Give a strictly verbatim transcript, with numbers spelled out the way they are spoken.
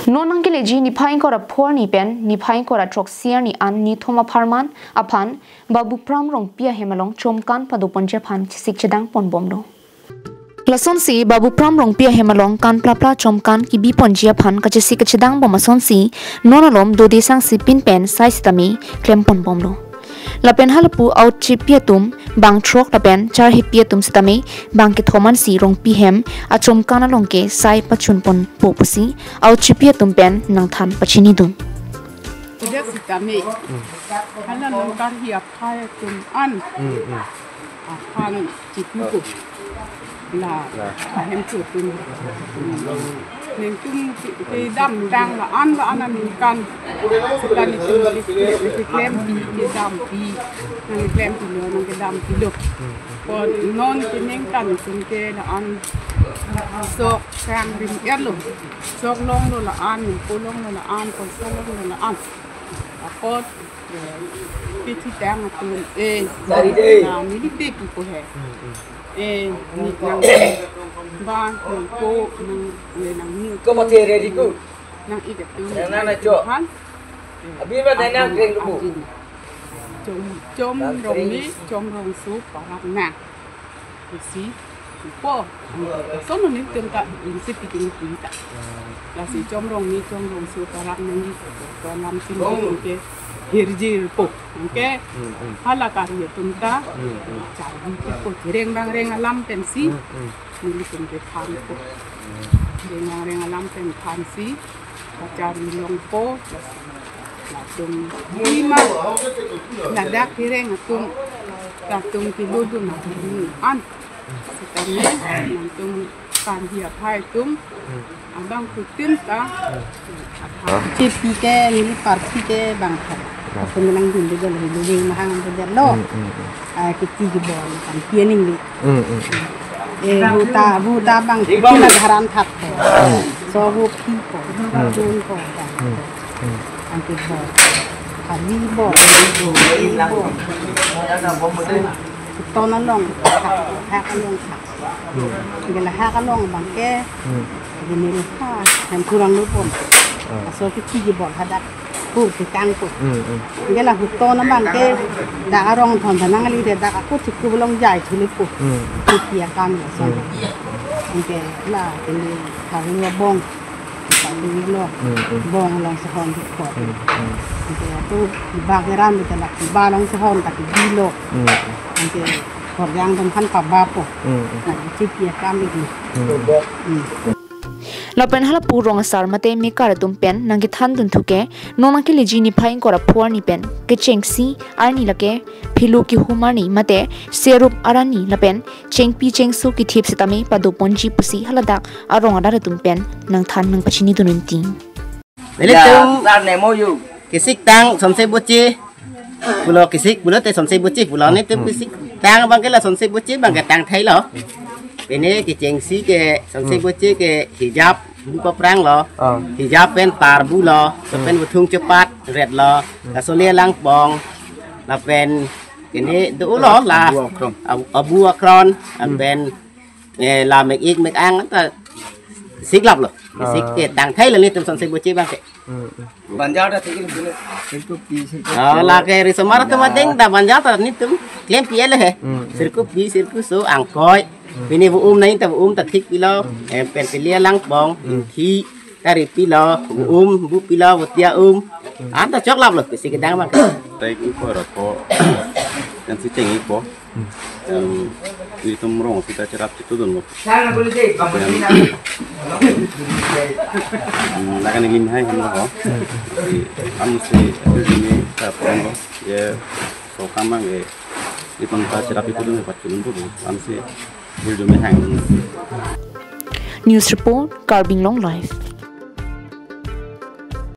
Non nangkeleji niphai ingkoi ra pho arni pen niphai ingkoi ra throksi arni an nithom apharman aphan Babu Pram Rongpi ahem along chomkan padoponji aphan chesik chedang ponbomlo. Lasonsi Babu Pram Rongpi ahem along kan plapla chomkan kibiponji aphan kachesik kachedang bom asonsi non alom dode sangsi pin pen sai sitame klempon bomlo. Lapen halapu aochipi atum bang throk lapen charhipi atum sitame bang kethom ansi Rongpi hem achomkan along ke sai pachunponpo pusi aochipi atum pen nangthan pachinidun. Tidak sitame. Hala nangkarhi aphai atum an. Hmm, hmm. Aphan chipupo. La, la, ahem chutum. Nangtum ke, kedamtang la-an la-an aningkan. Sita nelitum ke, ke, keklempi, kedampi. Nangklempi lo, nangkedampi lo. Ko non keningkan nelitum ke la-an sok sang rim er lo. Sok longlo la-an, ko longlo la-an, ko sok longlo la-an. Apot, eh, pithitang atum, eh, na milite kipo he. Eh, ni nang ba, nang ko, nang, eh, nang ni. Ko mati re di ku. Nang ik atum. Nang nana cho. Han. Abi ba nang nang kring dubu. Chom, chom rong ni, chom rongso, parap nang. Isi, po. Sono nelitum ta, isi piting pi ta. Lasi chom rong ni, chom rongso parap nangji. Ko alam sing ke hirjir po. Oke. Hmm, hmm. Hala karya atum ta. Hmm, hmm. Charli po. Reng bang reng alam pensi. Hmm, hmm. Nelitum ke than po. Reng bang reng alam pen thansi. Kacharli longpo. Latum lima. Ladak hireng atum. Latum kiludun atum an. Sitame, nangtum karhi aphai atum, abang kutin ta, aphai. Chipi ke, neli parti ke bang thar. Atum nangdun de jalo, hilu wing mahang de jalo. Hmm, hmm, hmm. Ah, kiti kibol, kan pianing ni. Hmm, hmm, hmm. Eh, buta, buta bang, kiti la gharan thap ko. Hmm. So, bu phi ko, hmm, dun ko, bang. Hmm, hmm. Ang kibol. Kali bol. Kali bol. Ton along, hak, hak along, hak. Hmm. Gela hak along abang ke. Hmm. Gini ha, hem kurang lupon. Ah. Aso ke chigi bol hadak. Kur ke kang kur. Hmm, hmm. Gela huton abang ke. Dak arong thon thanang ali de dak aku chiku belong jai chuli pu. Hmm. Chiki akam ya son. Hmm. Oke, la, ini harus bong. Kita dulu lo. Hmm, hmm. Bong along sehon di kot. Hmm, hmm. Oke, aku bang eran kita lah. Ba along sehon tapi di lo. Hmm. Oke. Korjang atum aphan pabapo. Hmm, hmm. Na, chip ya kami di. Hmm. Hmm. Lapen halapu rong asar mate mekar atum pen nangkethan dunthu ke, non nangkeleji niphai ingkoi ra pho arni pen kechengsi arni lake philo kihum arni mate serup arni lapen chengpi chengso kithip sitame padoponji pusi haladak arong arat atum pen nangthan nangpachini dun unti. Nelitum, ya, sar nemo yu. Kesik tang Sonse Boche. Pulo kesik, pulote Sonse Boche, pulo netum kesik tang abang ke la Sonse Boche abang ke tang thai lo. Pine kechengsi ke Sonse Boche ke hijab buka prang lo. Ah. Hijab pen tar bu lo, pen buthung chepat red lo. Laso le langpong. Lapen kene do lo la. Abu Akron. Abu, Abu Akron, pen eh, la mek ik mek ang ta siklap lo. Ah. Sik ke tang thai lo netum Sonse Boche abang ke. Hmm, hmm. Banjar ta thik lo. Sirkup pi, sirkup. Ah, la ke risomar atum adeng ta banjar ta netum klempi ele he. Hmm, hmm. Sirkup pi, sirkup so angkoi. Hmm. Pine bu um nai ta bu um ta thik pilo. Hmm. Eh, pen pili langpong, hmm, thi, kari pilo, bu um, bu pilo, bu tia um. Hmm. Anta choklap lo, pisi kedang abang. Taik ingkoi ra pho. Kan si cheng ipo. Em, netum rong sita cherap chitu dun lo. Em, em, lakan ilim hai hum lo ho. Am si, ini ta pon lo. Ye, so kamang ye. Netum ta cherap chitu dun lo, pat chulun tu lo. Am si, bul jume hang. News report, Karbi Anglong Live.